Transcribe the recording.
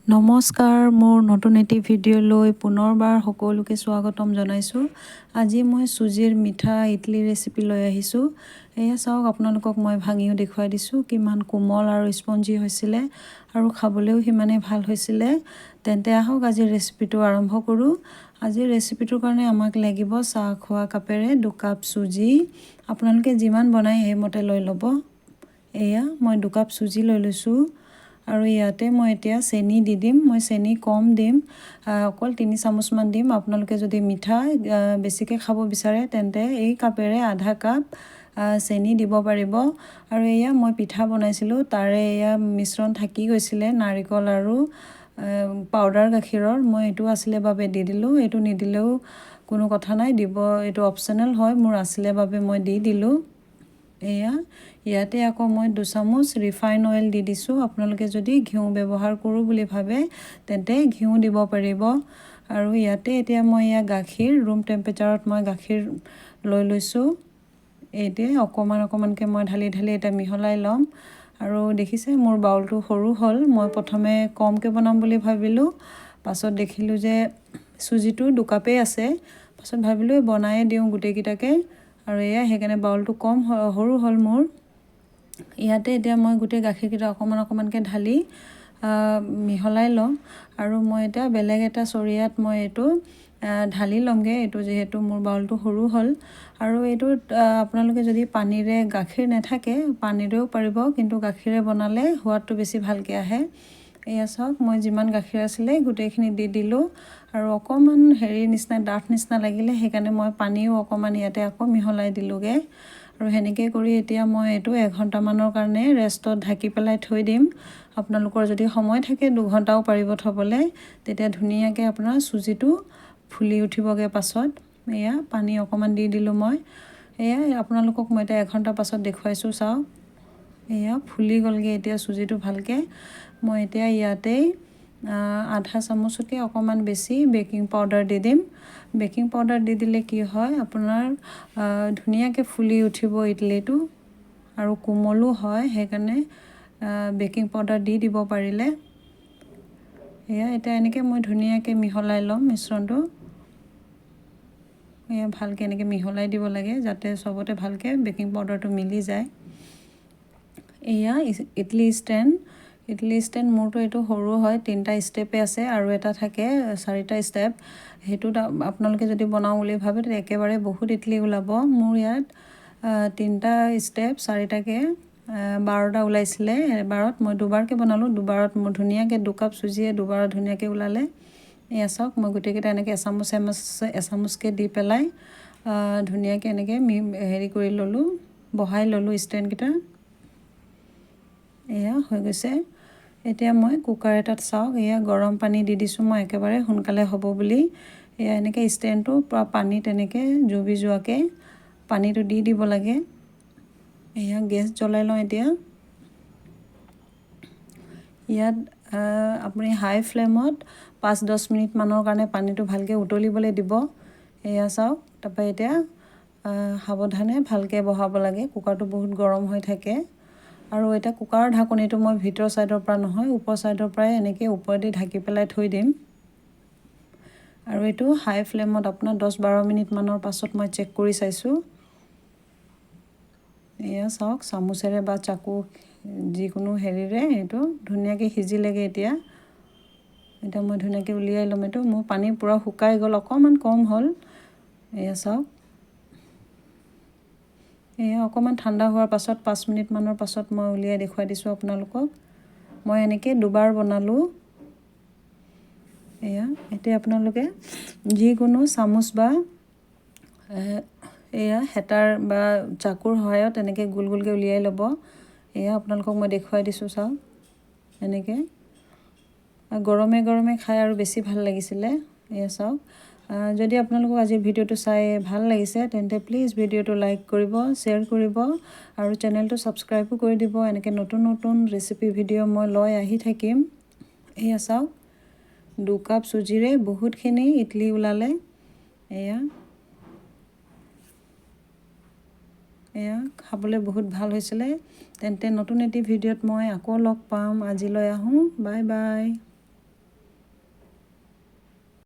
নমস্কাৰ, মোৰ নতুন এটি ভিডিঅ'লৈ পুনৰবাৰ সকলোকে স্বাগতম জনাইছোঁ। আজি মই চুজিৰ মিঠা ইডলি ৰেচিপি লৈ আহিছোঁ। এয়া চাওক, আপোনালোকক মই ভাঙিও দেখুৱাই দিছোঁ কিমান কোমল আৰু স্পঞ্জি হৈছিলে আৰু খাবলৈও সিমানেই ভাল হৈছিলে। তেন্তে আহক, আজিৰ ৰেচিপিটো আৰম্ভ কৰোঁ। আজিৰ ৰেচিপিটোৰ কাৰণে আমাক লাগিব চাহ খোৱা কাপেৰে 2 কাপ চুজি। আপোনালোকে যিমান বনায় সেইমতে লৈ ল'ব। এয়া মই 2 কাপ চুজি লৈ লৈছোঁ আৰু ইয়াতে মই এতিয়া চেনি দি দিম। মই চেনি কম দিম, অকল 3 চামুচমান দিম। আপোনালোকে যদি মিঠা বেছিকৈ খাব বিচাৰে, তেন্তে এই কাপেৰে আধা কাপ চেনি দিব পাৰিব। আৰু এয়া মই পিঠা বনাইছিলোঁ, তাৰে এয়া মিশ্ৰণ থাকি গৈছিলে নাৰিকল আৰু পাউডাৰ গাখীৰৰ। মই এইটো আছিলে বাবে দি দিলোঁ। এইটো নিদিলেও কোনো কথা নাই, দিব, এইটো অপশ্যনেল হয়। মোৰ আছিলে বাবে মই দি দিলোঁ। এয়া ইয়াতে আকৌ মই 2 চামুচ ৰিফাইন অইল দি দিছোঁ। আপোনালোকে যদি ঘিউ ব্যৱহাৰ কৰোঁ বুলি ভাবে, তেন্তে ঘিউ দিব পাৰিব। আৰু ইয়াতে এতিয়া মই এয়া গাখীৰ, ৰুম টেম্পাৰেচাৰত মই গাখীৰ লৈ লৈছোঁ। এতিয়া অকণমান অকণমানকৈ মই ঢালি ঢালি এতিয়া মিহলাই ল'ম। আৰু দেখিছে, মোৰ বাউলটো সৰু হ'ল। মই প্ৰথমে কমকৈ বনাম বুলি ভাবিলোঁ, পাছত দেখিলোঁ যে চুজিটো 2 কাপেই আছে। পাছত ভাবিলোঁ বনায়ে দিওঁ গোটেইকেইটাকে। আৰু এয়া সেইকাৰণে বাউলটো কম সৰু হ'ল মোৰ। ইয়াতে এতিয়া মই গোটেই গাখীৰকেইটা অকণমান অকণমানকৈ ঢালি মিহলাই ল'ম। আৰু মই এতিয়া বেলেগ এটা চৰিয়াত মই এইটো ঢালি ল'মগৈ, এইটো যিহেতু মোৰ বাউলটো সৰু হ'ল। আৰু এইটোত আপোনালোকে যদি পানীৰে, গাখীৰ নাথাকে, পানীৰেও পাৰিব, কিন্তু গাখীৰে বনালে সোৱাদটো বেছি ভালকৈ আহে। এয়া চাওক, মই যিমান গাখীৰ আছিলে গোটেইখিনি দি দিলোঁ। আৰু অকণমান হেৰি নিচিনা, ডাঠ নিচিনা লাগিলে, সেইকাৰণে মই পানীও অকণমান ইয়াতে আকৌ মিহলাই দিলোঁগৈ। আৰু সেনেকৈ কৰি এতিয়া মই এইটো এঘণ্টামানৰ কাৰণে ৰেষ্টত ঢাকি পেলাই থৈ দিম। আপোনালোকৰ যদি সময় থাকে, 2 ঘণ্টাও পাৰিব থ'বলৈ। তেতিয়া ধুনীয়াকৈ আপোনাৰ চুজিটো ফুলি উঠিবগৈ পাছত। এয়া পানী অকণমান দি দিলোঁ মই। এয়া আপোনালোকক মই এতিয়া এঘণ্টা পাছত দেখুৱাইছোঁ, চাওক। এয়া ফুলি গ'লগৈ এতিয়া চুজিটো ভালকৈ। মই এতিয়া ইয়াতেই আধা চামুচতকৈ অকণমান বেছি বেকিং পাউডাৰ দি দিম। বেকিং পাউডাৰ দি দিলে কি হয়, আপোনাৰ ধুনীয়াকৈ ফুলি উঠিব ইডলিটো আৰু কোমলো হয়। সেইকাৰণে বেকিং পাউডাৰ দি দিব পাৰিলে। এয়া এতিয়া এনেকৈ মই ধুনীয়াকৈ মিহলাই ল'ম মিশ্ৰণটো। এয়া ভালকৈ এনেকৈ মিহলাই দিব লাগে, যাতে চবতে ভালকৈ বেকিং পাউডাৰটো মিলি যায়। এয়া ইডলি ষ্টেণ্ড। ইডলি ষ্টেণ্ড মোৰটো এইটো সৰু হয়, তিনিটা ষ্টেপে আছে আৰু এটা থাকে চাৰিটা ষ্টেপ। সেইটোত আপোনালোকে যদি বনাওঁ বুলি ভাবে, তেতিয়া একেবাৰে বহুত ইডলি ওলাব। মোৰ ইয়াত তিনিটা ষ্টেপ চাৰিটাকৈ 12টা ওলাইছিলে এবাৰত। মই দুবাৰকৈ বনালোঁ, দুবাৰত মোৰ ধুনীয়াকৈ 2 কাপ চুজিয়ে দুবাৰত ধুনীয়াকৈ ওলালে। এয়া চাওক, মই গোটেইকেইটা এনেকৈ এচামুচ এচামুচ এচামুচকৈ দি পেলাই ধুনীয়াকৈ এনেকৈ হেৰি কৰি ল'লোঁ, বহাই ল'লোঁ ষ্টেণ্ডকেইটা। এয়া হৈ গৈছে। এতিয়া মই কুকাৰ এটাত, চাওক, এয়া গৰম পানী দি দিছোঁ মই একেবাৰে সোনকালে হ'ব বুলি। এয়া এনেকৈ ষ্টেণ্ডটো পূৰা পানী তেনেকৈ জুবি যোৱাকৈ পানীটো দি দিব লাগে। এয়া গেছ জ্বলাই লওঁ এতিয়া। ইয়াত আপুনি হাই ফ্লেমত 5-10 মিনিটমানৰ কাৰণে পানীটো ভালকৈ উতলিবলৈ দিব। এয়া চাওক, তাৰপৰা এতিয়া সাৱধানে ভালকৈ বহাব লাগে, কুকাৰটো বহুত গৰম হৈ থাকে। আৰু এতিয়া কুকাৰৰ ঢাকনিটো মই ভিতৰ ছাইডৰ পৰা নহয়, ওপৰ ছাইডৰ পৰাই এনেকৈ ওপৰেদি ঢাকি পেলাই থৈ দিম। আৰু এইটো হাই ফ্লেমত আপোনাৰ 10-12 মিনিটমানৰ পাছত মই চেক কৰি চাইছোঁ। এয়া চাওক, চামুচেৰে বা চাকু যিকোনো হেৰিৰে এইটো ধুনীয়াকৈ সিজিলেগৈ। এতিয়া এতিয়া মই ধুনীয়াকৈ উলিয়াই ল'ম এইটো। মোৰ পানী পূৰা শুকাই গ'ল, অকণমান কম হ'ল। এয়া চাওক, এয়া অকণমান ঠাণ্ডা হোৱাৰ পাছত, 5 মিনিটমানৰ পাছত মই উলিয়াই দেখুৱাই দিছোঁ আপোনালোকক। মই এনেকৈ দুবাৰ বনালোঁ। এয়া এতিয়া আপোনালোকে যিকোনো চামুচ বা এয়া হেতাৰ বা চাকুৰ সহায়ত এনেকৈ গোল গোলকৈ উলিয়াই ল'ব। এয়া আপোনালোকক মই দেখুৱাই দিছোঁ, চাওক এনেকৈ। গৰমে গৰমে খাই আৰু বেছি ভাল লাগিছিলে। এয়া চাওক, যদি আপোনালোকক আজিৰ ভিডিঅ'টো চাই ভাল লাগিছে, তেন্তে প্লিজ ভিডিঅ'টো লাইক কৰিব, শ্বেয়াৰ কৰিব আৰু চেনেলটো ছাবস্ক্ৰাইবো কৰি দিব। এনেকৈ নতুন নতুন ৰেচিপি ভিডিঅ' মই লৈ আহি থাকিম। এয়া চাওক, 2 কাপ চুজিৰে বহুতখিনি ইডলি ওলালে। এয়া এয়া খাবলৈ বহুত ভাল হৈছিলে। তেন্তে নতুন এটি ভিডিঅ'ত মই আকৌ লগ পাম। আজিলৈ আহোঁ, বাই বাই।